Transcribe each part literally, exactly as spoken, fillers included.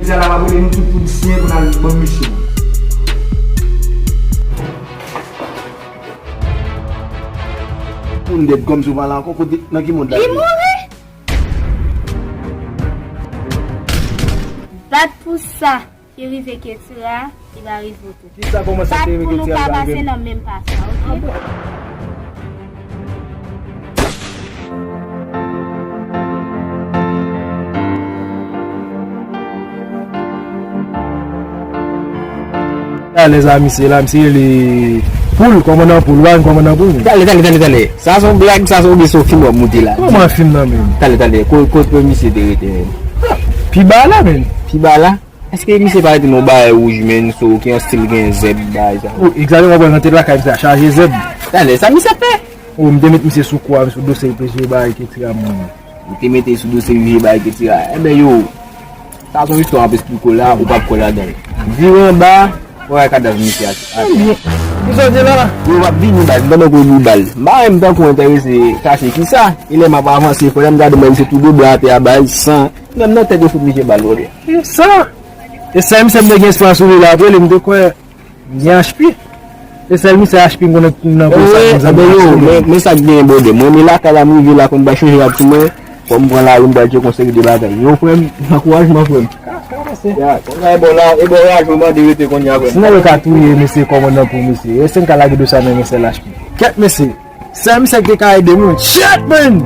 Misye la, m ap rele nou tout pou n siyen pou n al ban misye. Moun dèd kòm si w pa la ankò, kote, nan ki mond la? Li mouri! Bat pou sa ki rive Ketira, li va rive w tou. Kisa kòmanse te rive Ketira, li pa rive m? Bat pou nou pa pase nan menm pa sa, oke? Talè sa misye la, misye rele Poul, kòmandan Poul, ou pa konn kòmandan Poul? Talè, talè, talè, talè. Sa se yon blag, sa se yon, oubyen se yon fim w ap moute la? Kòman fim nan menm? Talè, talè, ko-, kote misye te rete menm? Pi ba la menm. Pi ba la? Èske misye pa rete nan yon bagay wouj menm, so, ki an stil gen zèb, bagay sa? Oh, egzakteman, w ap rantre lakay misye a chaje zèb. Talè, sa misye ap fè? Oh, m te met misye sou kou a, sou dosye peze bagay Ketira moun. Ou te mete sou dosye vye bagay Ketira. Enben yo, sa se yon istwa m ap esplike w la, ou p ap kwè ladan l. Vire anba, ou wè kadav misye atè. Ki sa w di la? Yo, m ap vini baz, m tande w li bal. M pa menm tankou enterese kache kisa. E lè m ap avanse, frè m gade mwen, misye tou de bra atè a baz, san. Menm nan tèt yo fout misye bal, brother. Ki sa? E sa, misye m te gen espwa sou li la, apre li, m te kwè. Gen H P. Se sèl misye H P m konnen nan koze sa, konn zam nan yo, men, men sa k genyen, brother. Mwen, men lakay la, m rive la, konn bay chanje rad sou mwen. Fò m pran lari, m pral tcheke yon seri de bagay. Yo, frè m, ankourajman, frè m. Ya, konn sa e bò la, e bò raj mwen mande rete kounye a, frè m. Si nou ka touye mesye kòmandan Poul mesye, èske n ka lage dosye a nan men sèl H P? Kèt mesye. Sèl misye ki te ka ede m, wi. Shit, man!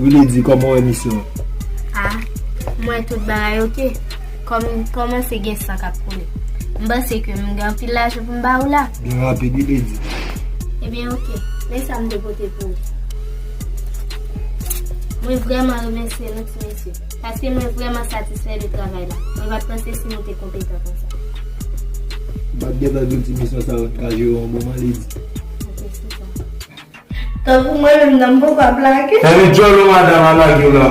Wi, Lady, kòman w wè misyon an? Ah, m wè tout bagay oke. Kòm, kòmanse gen san k ap koule. M panse ke m gen anpil lajan pou m ba ou la. Byen rapid, wi, Lady. Ebyen, oke. Men sa m te pote pou ou. Mwen vrèman remèsye nou ti mesye. Paske mwen vrèman satisfè de travay la. Mwen pa t panse si nou te konpetan konsa. M pa t gentan di w ti misyon sa yo, n ka jere yon bon man, Lady. Oke, se sa. Tankou mwen menm nan m poko ap lage. Fèmen djòl ou madanm, al lage w la.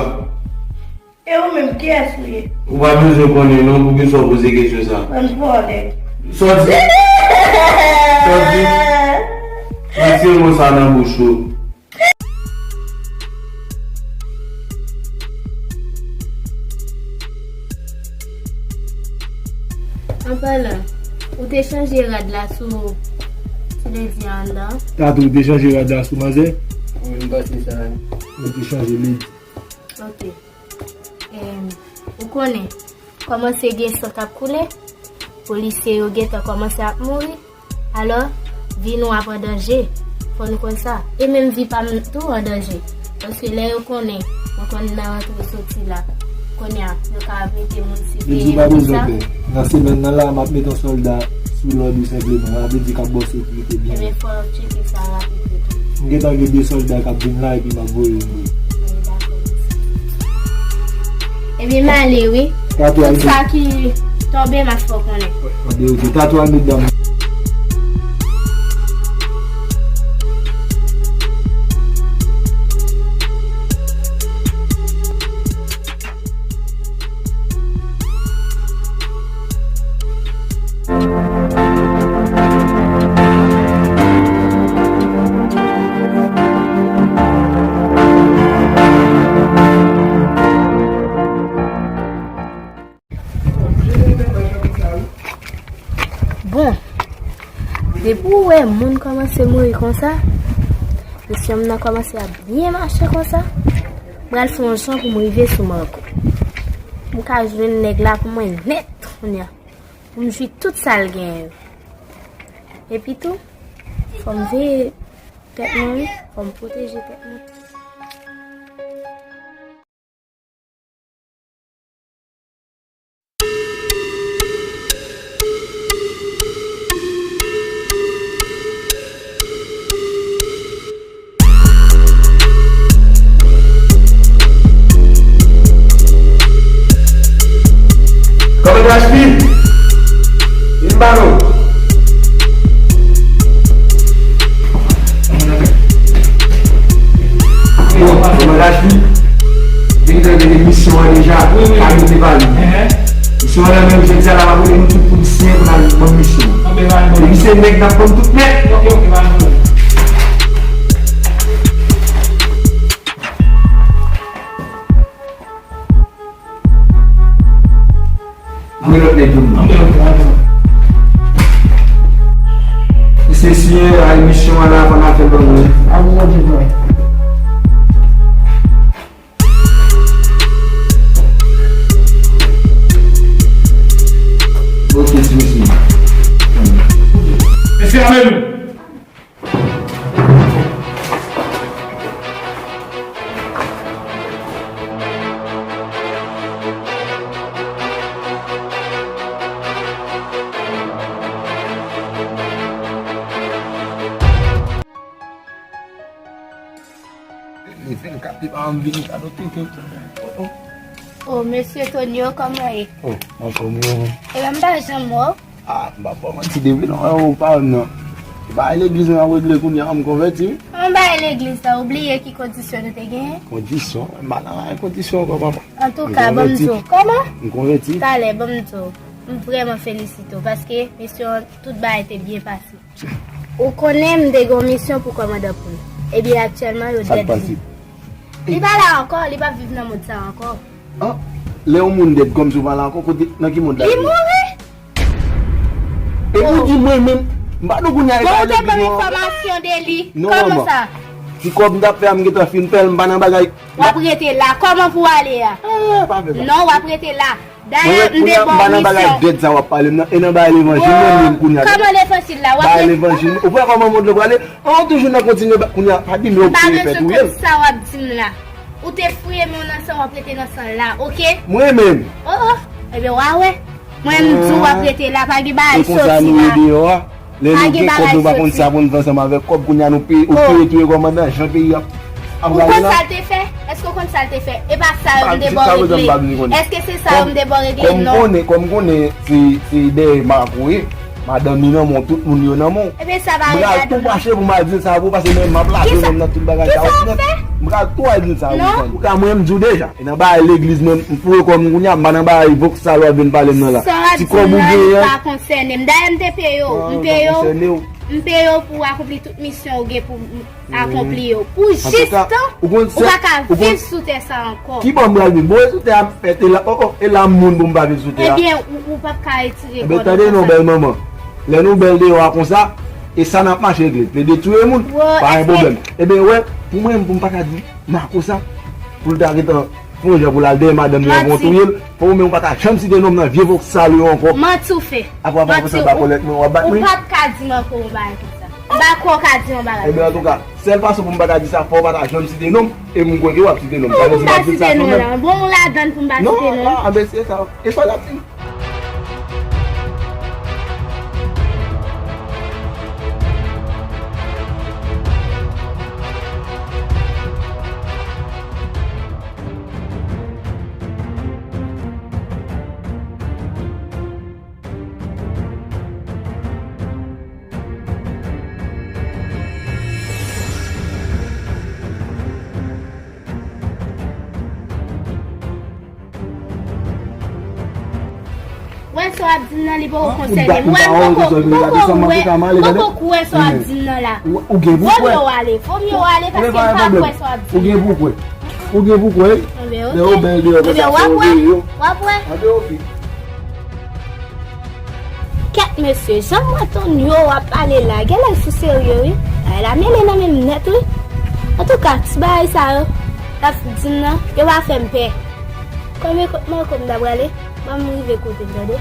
E ou menm, kiyès ou ye? Ou pa bezwen konnen non, poukisa w poze kesyon sa? Bann vòlè. Sòti. Sòti. Retire mo sa nan bouch ou. An palan, ou te chanje rad la sou, sou Lady a anndan? Tatou, ou te chanje rad la sou manzè? Wi, m panse sa, wi. Ou te chanje Lady. Oke. Em, ou konnen, kòmanse gen san k ap koule, polisye yo gentan kòmanse ap mouri. Alò, vi nou ap an danje. Fò nou konn sa. E menm vi pa m tou an danje. Paske lè yo konnen mwen konn nan rantre soti la, kounye a, yo ka ap mete moun siveye m, tout sa. Yo di w pa bezwen pè. Nan semèn nan la, m ap mete yon sòlda sou lòd ou senpleman. Sa vle di k ap ba w sekirite byen. Ebyen, fò w tcheke sa rapid tou. M gentan gen de sòlda k ap vin la, epi m ap voye yo vre. Ebyen, dakò, mesye. Ebyen, m ale, wi. Tout sa ki tonbe, m ap fè w konnen. Anben, oke. Tatou al met dam. Bon, depi w wè moun kòmanse mouri konsa, misyon m nan kòmanse ap byen mache konsa, m pral fè yon jan pou m rive sou Marco. M ka jwenn nèg la pou mwen nèt kounye a, pou m jwi tout sa l genyen yo. Epi tou, fò m veye tèt mwen, wi, fò m pwoteje tèt mwen. Kòmandan H P, vin ba nou. Yo, yo Lach li, li te gen misyon an deja, wi, wi, pa gen te pale. Misyon an nan men jodi a la, m ap rele nou tout pou n siyen pou n al ban m misyon an. Depi se nèg n ap ban m tout nèg. Antre lòt nèg yo. Mesye siyen a emisyon an la, pandan fè ban mwen. Ok, ti mesye. Mesye, anmen nou. Vin, vin, kape pa m vini, kadote ke. Oh, oh. Oh, mesye Tonio, kòman ye? Oh, anfòm wi, wi. Ebyen, m pa janm wè w. Ah, m pa ba w manti, depi lè w pa wè m nan. Bagay legliz mwen ap regle kounye a, m konvèti wi. An bagay legliz la, ou bliye ki kondisyon nou te genyen? Kondisyon? M pa nan kondisyon ankò, papa. Antouka, ban m di w. Kòman? M konvèti. Talè, ban m di w. M vrèman felisite w, paske misyon an, tout bagay te byen pase. Ou konnen m te gen yon misyon pou kòmandan poul. Ebyen, aktyèlman, yo dèd li. Li pa la ankò, li p ap viv nan mond sa a ankò. Ah, lè yon moun dèd kòmsi w pa la ankò, kote, nan ki mond l al viv? Li mouri! Epi w di mwen menm, m pa nou kounye a e pa legliz non. Bon, ou te ban m enfòmasyon de li. Non, manman. Kòman sa? Ti kòb m t ap fè a, m gentan fin fè l, m pa nan bagay. W ap rete la. Kòman pou w ale a? Eh, pa fè sa. Non, w ap rete la. Dayè, m te ba w misyon. Kòman levanjil la? W ap pale m nan, e nan bagay levanjil menm, menm kounye a. Kòman levanjil la? W ap... Bagay levanjil. Ou wè kòman mond lan prale? An, w toujou nan kontinye ba, kounye a, pa di men w ap peye fèt ou ye. M pa bezwen tande sa w ap di m la. Ou te fouye men w nan san, w ap rete nan san la, oke? Mwen menm. Oh, oh. Ebyen, w a wè. Mwen, m di w, w ap rete la, pa gen bagay soti la. E konsa nou ye deyò a. Lè nou gen kòb, nou pa konn sa pou n fè ansanm avèk kòb, kounye a nou peye, ou peye touye kòmandan, jan peyi a ap prale la. Ou konn sa l te fè? Èske w konn sa l te fè? E pa sa yo m te ba w regle. Èske se sa yo m te ba w regle? Non. Kòm konnen, kòm konnen se, se dèyè Marco ye, madanm li nan men w, tout moun yo nan men w. Ebyen, sa pa regle madanm nan. M pral tou mache pou m al di l sa pou w, paske mwen m ap lave men m nan tout bagay sa yo nèt. M pral tou al di l sa pou w. Antouka, mwen, m di w deja, e nan bagay legliz mwen, m foure kò m kounye a, m pa nan bagay voksal w ap vin pale m nan la. Ti kòb ou genyen an. Konsène m. Dayè, m te peye w. M peye w. M peye w pou w akonpli tout misyon ou gen pou akonpli yo. Pou jis tan ou pa ka viv sou tè sa ankò. Ki bò m pral viv? Bon, e sou tè a m fèt, e la, oh, oh, e la m moun pou m pa viv sou tè a. Ebyen, ou, ou p ap ka retire kò nou konsa. Ebyen, tande non, bèl manman. Lè nou bèl deyò a konsa, e sa n ap mache regle. Plede touye moun, pa gen pwoblèm. Ebyen, wè, pou mwen, pou m pa ka di Marco sa, pou l ta gentan fè yon jan pou l al dèyè madanm li ankò touye l, fò ou menm ou pa ta janm site non m nan vye voksal ou yo ankò. Manti w fè. Apre w ap fè sa pa kòlèt mwen, w ap bat mwen. Ou p ap ka di m ankò yon bagay konsa. M pa kwè w ka di yon bagay konsa. Ebyen, antouka, sèl fason pou m pa ta di sa, fò w pa ta janm site non m, e m kwè ke w ap site non m. Sa vle di m ap di sa kanmenm. Bon, ou ladann pou m pa site non m. Non, non, anben se sa. E sa w ap di m. Wè sa w ap di m nan, li poko konsène m. Wè, m poko, m poko wè, m poko kwè sa w ap di m nan la. Vomye w ale, vomye w ale, paske m pa kwè sa w ap di m nan. Ou gen pou kwè. Ou gen pou kwè. Lè yo bèl deyò konsa, fò yo veye yo. W ap wè. Kèt mesye, jan m wè Tonio ap pale la, genlè l sou serye wi. Bagay la mele nan men m nèt wi. Antouka, ti bagay sa yo l ap di m nan, yo pa fè m pè. Konbyen kot Marco m ta prale? Ban m rive kote l, tande.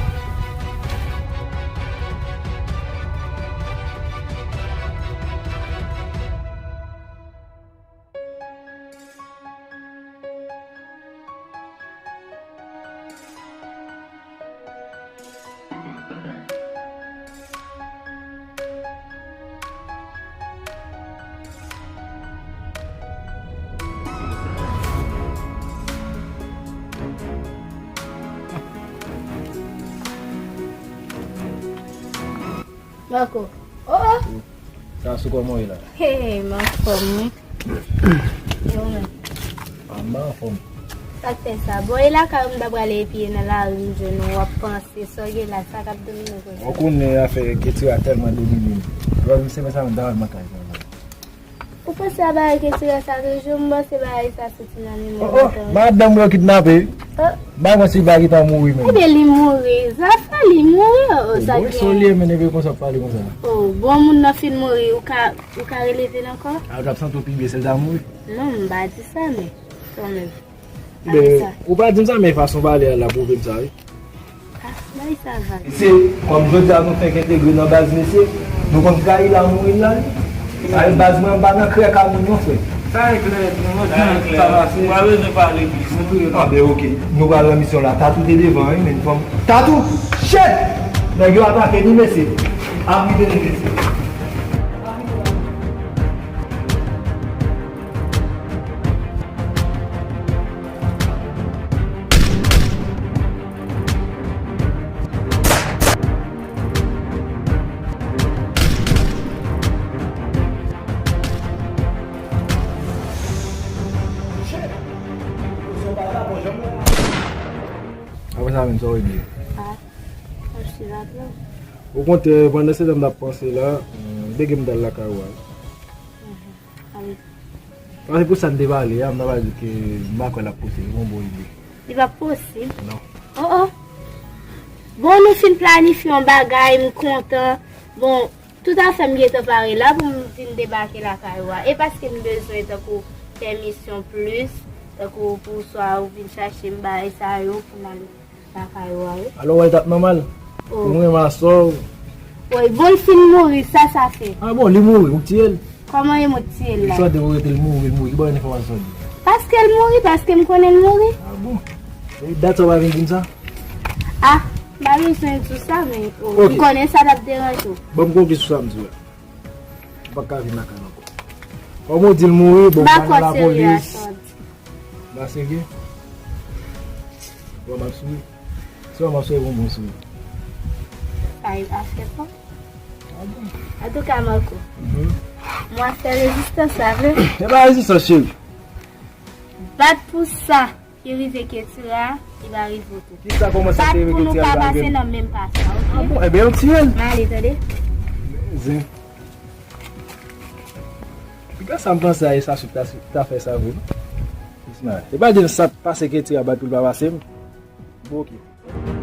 Marco. Oh, oh. Sa sou kòman w ye la? Hey, m anfòm wi. E ou menm? Anba anfòm. Sa k fè sa? Bon, e lakay ou m ta prale epi e nan lari m jwenn ou, w ap panse sa w gen la, sa k ap domine w konsa? Ou konnen afè Ketira tèlman domine m. Lè m se mwen sa m ta al nan kay sa la. Ou panse a bagay Ketira sa toujou? M panse bagay sa soti nan memwa mwen. Oh, oh, madanm yo kidnape. Oh. M pa konn si l pa gentan mouri menm. Ebyen, li mouri. Zafè li mouri, oh, oh, sa gen. Bon, se w li ye, men, epi konsa w ap pale konsa. Oh, bon, moun nan fin mouri, ou ka, ou ka releve l ankò? A, ou t ap santi w pi byen si l ta mouri? Non, m pa di sa, men kanmenm. Men, ou pa di m sa, men fason w pale a la pwouve m sa, wi. Ah, bay sa, Val. Mesye, kòm jodi a nou fenk entegre nan baz, mesye, nou konn trayi la, mouri la, wi. Sa e baz mwen, m pa nan krèk a moun, non, frè. Sa e klè, non, non, sa pase. Ou pa bezwen pale plis, non. Ah, ben, oke. Nou pral nan misyon la. Tatou te devan, wi, men fanm. Tatou! Shit! Nèg yo atake ni, mesye. Ap rive ni, mesye. Apre sa menm, sa w regle? Ah, mwen sou la pran. Okontrè, pandan se tan m t ap panse la, m te gen m t al lakay ou a. Mhm. Pase pou sa n te pale a, m ta pral di ke m pa kwè l ap posib, se yon bon ide. Li p ap posib? Non. Oh, oh. Bon, nou fin planifye yon bagay, m kontan. Bon, tout afè m gentan pare la pou m vin debake lakay ou a. E paske m bezwen tankou pèmisyon plis, tankou pou swa ou vin chache m bagay sa yo pou n al lakay ou a, wi. Alò, w wè l t ap nòmal? Oh. Ou renmen asò. Woy, bon, l fin mouri, sa sa fè? Ah bon, li mouri, ou tiye l? Kòman e mwen tiye l la? Sòde ou rete l mouri, l mouri. Ki bò enfòmasyon di? Paske l mouri, paske m konnen l mouri. Ah bon? E dat sa w pa vin di m sa? Ah, m pa bezwen di w sa, men, oh, ok, m konnen sa t ap deranje w. Bon, m konplis sou sa m di w la. M pa ka vin lakay ankò. Kòm ou di l mouri, bon, m pa nan lapolis. M pa serye. Ou wè m ap souri? Si w wè m ap souri, bon, bon souri. Sa e afè pa w. Ah bon? Antouka, Marco, mhm, mwen fè rezistans la vre. E pa rezistans, cheri. Bat pou sa ki rive Ketira, li va rive w tou. Kisa, kòman sa ki rive Ketira? Bat pou nou pa pase nan menm pa sa, ok? Ah bon? Ebyen, yo tiye l. M ale, tande? Zen. Piga sa m panse a, e sa sou ta, ta fè sa vre, non? Ismaël. E pa di l sa t pase Ketira bat pou l pa pase m. Bon, ok.